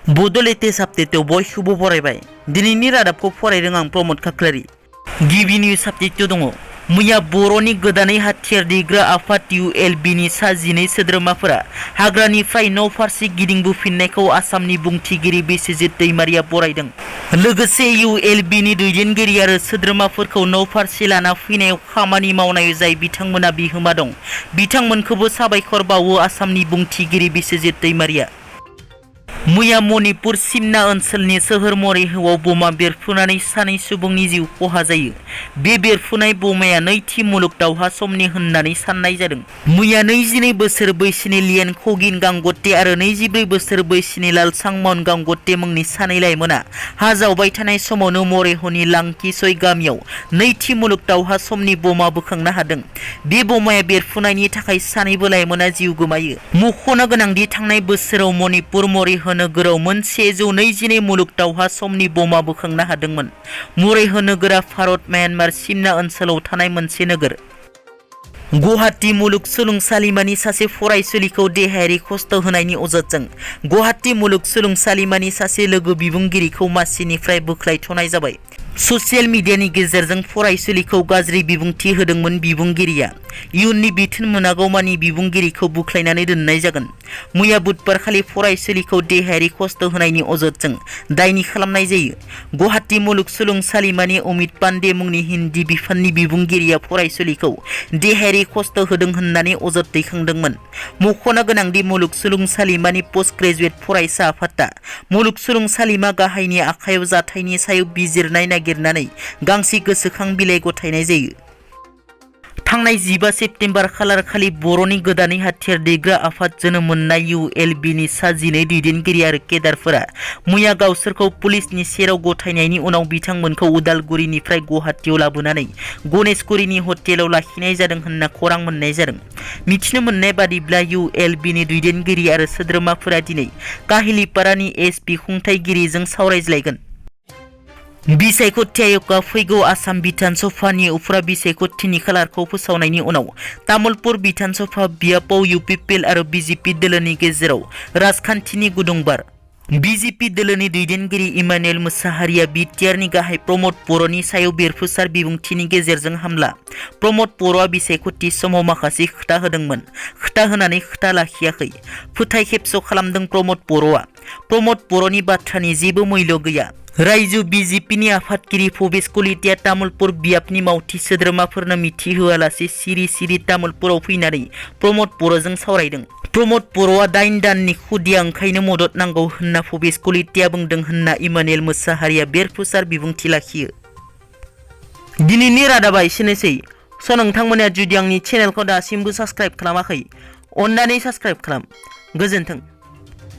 बड' लेटेस्ट आपडेटआव बयखौबो बरायबाय। दिनैनि रादाबखौ फरायदों आं प्रमद खाख्लारि। गिबि निउज आपडेटआव दङ। मैया बर'नि गोदानै हाथियार दैग्रा आफाद ULB-नि सा 12 सोद्रोमाफोरा हाग्रानिफ्राय न' फारसे गिदिंबोफिननायखौ आसामनि बुंथिगिरि बिस्वजित दैमारिया बरायदों। लोगोसे ULB-नि दैदेनगिरि आरो सोद्रोमाफोरखौ न' फारसे लाना फैनायाव खामानि मावनाय जाय बिथांमोना बिहोमा दं, बिथांमोनखौबो साबायखर बावो आसामनि बुंथिगिरि बिस्वजित दैमारिया। मैया मणिपुर सिमना ओनसोलनि सोहोर मरिहआव बमा बेरफ्रुनानै सानै सुबुंनि जिउ खहा जायो। बे बेरफ्रुनाय बमाया नैथि मुलुग दावहा समनि होननानै साननाय जादों। मैया 22 बोसोर बैसोनि लियन खगिन गांगटे आरो 24 बोसोर बैसोनि लालसांमन गांगटे मुंनि सानै लाइमोना हा जावबाय थानाय समावनो मरिहनि लांकिसय गामियाव नैथि मुलुग दावहा समनि बमा बोखांनो हादों। बे बमाया बेरफ्रुनायनि थाखाय सानैबो लाइमोना जिउ गोमायो। मख'नो गोनांदि थांनाय बोसोराव मणिपुर मरिह नोगोराव मोनसे 122 मुलुग दावहा समनि बमा बोखांनो हादोंमोन। मरिह नोगोरा भारत म्यानमार सिमना ओनसोलाव थानाय मोनसे नोगोर। गुवाहाटी मुलुगसोलोंसालिमानि सासे फरायसुलिखौ देहायारि खस्थ' होनायनि अजदजों गुवाहाटी मुलुगसोलोंसालिमानि सासे लोगो बिबुंगिरिखौ मासिनिफ्राय बोख्लायथ'नाय जाबाय। ससियेल मिडियानि गेजेरजों फरायसुलिखौ गाज्रि बिबुंथि होदोंमोन बिबुंगिरिया। इयुननि बिथोन मोनागौमानि बिबुंगिरिखौ बुख्लायनानै दोननाय जागोन। मैया बुधबारखालि फरायसुलिखौ देहायारि खस्थ' होनायनि अजदजों दायनि खालामनाय जायो। गुवाहाटी मुलुगसोलोंसालिमानि अमित पान्डे मुंनि हिन्दी बिफाननि बिबुंगिरिया फरायसुलिखौ देहायारि खस्थ' होदों होननानै अजद दैखांदोंमोन। मख'नो गोनांदि मुलुगसोलोंसालिमानि पोस्ट ग्रेजुवेट फरायसा आफादआ मुलुगसोलोंसालिमा गाहायनि आखायाव जाथायनि सायाव बिजिरनाय नागिरनानै गांसे गोसोखां बिलाइ गथायनाय जायो। थांनाय 15 सेप्तेम्बर खालारखालि बर'नि गोदानै हाथियार दैग्रा आफाद जोनोम मोननाय ULB-नि सा 12 दैदेनगिरि आरो केडारफोरा मैया गावसोरखौ पुलिसनि सेराव गथायनायनि उनाव बिथांमोनखौ उदालगुरिनिफ्राय गुवाहाटीयाव लाबोनानै गणेशगुरिनि हटेलाव लाखिनाय जादों होनना खौरां मोननाय जादों। मिथिनो मोननाय बादिब्ला ULB-नि दैदेनगिरि आरो सोद्रोमाफोरा दिनै काहिलिपारानि SP खुंथायगिरिजों सावरायज्लायगोन। बिसायख'थि आय'गआ फैगौ आसाम बिधान सभानि उफ्रा बिसायख'थिनि खालारखौ फोसावनायनि उनाव तामुलपुर बिधान सभा बियाबाव UPPL आरो BJP दोलोनि गेजेराव राजखान्थिनि गुदुं बार। BJP दोलोनि दैदेनगिरि इमानुएल मोसाहारिया BTR-नि गाहाय प्रमद बर'नि सायाव बेरफुसार बिबुंथिनि गेजेरजों हामला। प्रमद बर'आ बिसायख'थि समाव माखासे खोथा होदोंमोन, खोथा होनानै खोथा लाखियाखै। फोथाय खेबस' खालामदों प्रमद बर'आ। प्रमद बर'नि बाथ्रानि जेबो मैल्य गैया। रायजो BJP-नि आफादगिरि भबेश कलिताया तामुलपुर बियाबनि मावथि सोद्रोमाफोरनो मिथिहोआलासे सिरि सिरि तामुलपुराव फैनानै प्रमद बर'जों सावरायदों। प्रमद बर'आ 8 दाननि खुदिया ओंखायनो मदद नांगौ होनना भबेश कलिताया बुंदों होनना इमानुएल मोसाहारिया बेरफुसार बिबुंथि लाखियो। दिनैनि रादाबा एसेनोसै। नोंथांमोना जुदि आंनि चेनेलखौ दासिमबो साबस्क्राइब खालामाखै, अन्नानै साबस्क्राइब खालाम। गोजोन्थों।